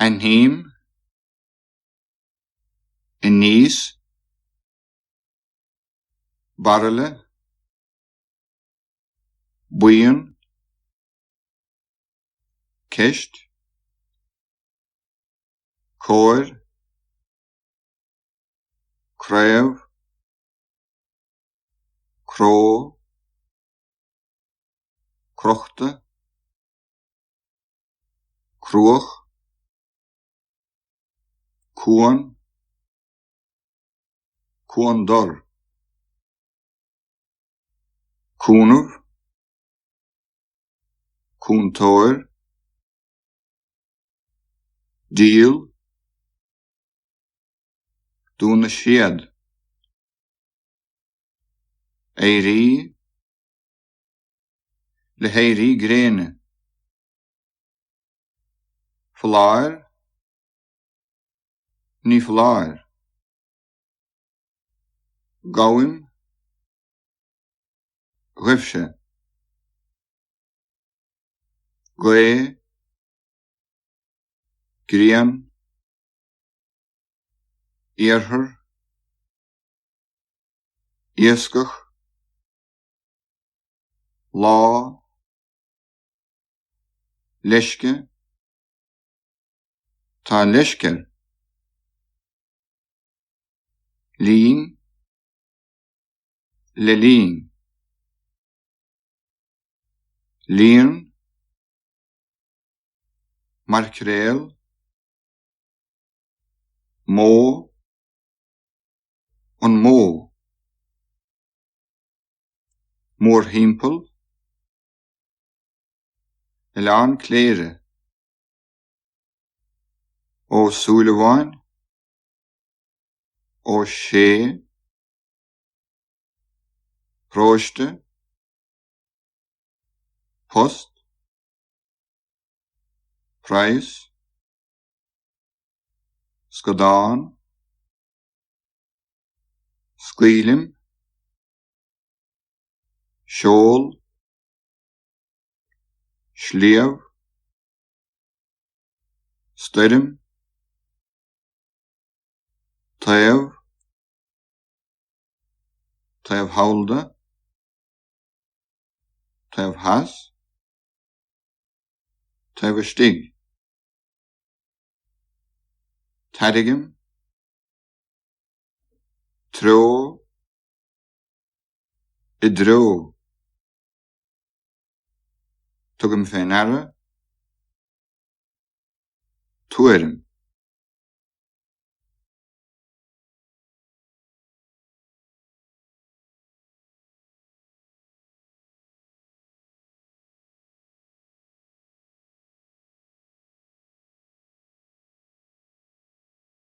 Aithním. Aníos. Bairille. Buíon. Ceist. Cóir. Craobh. Cró. Crochta. Cruach. Cuan. Cuan Dor. Cúnamh. Cúntóir. Díol. Dún na Séad. Éirí. Le héirí gréine. Foláir. Ní foláir. Gabhaim. Ghaibh sé. Gaoth. Grian. Iarthar. Iascach. Lá. Leisce. Tá leisce air. Linn. Le linn. Líon. Maircréal. Mó. An mó. Mórthimpeall. Oileán Cléire. Ó Súilleabháin. Ó Sé. Paróiste. Post. Praghas. Scadán. Scaoilim. Seol. Sliabh. Stoirm. Taobh. Taobh thall de. Taobh theas. Taobh istigh. Tairgim. Treo. I dtreo. Tugaim fé ndeara. Tuairim.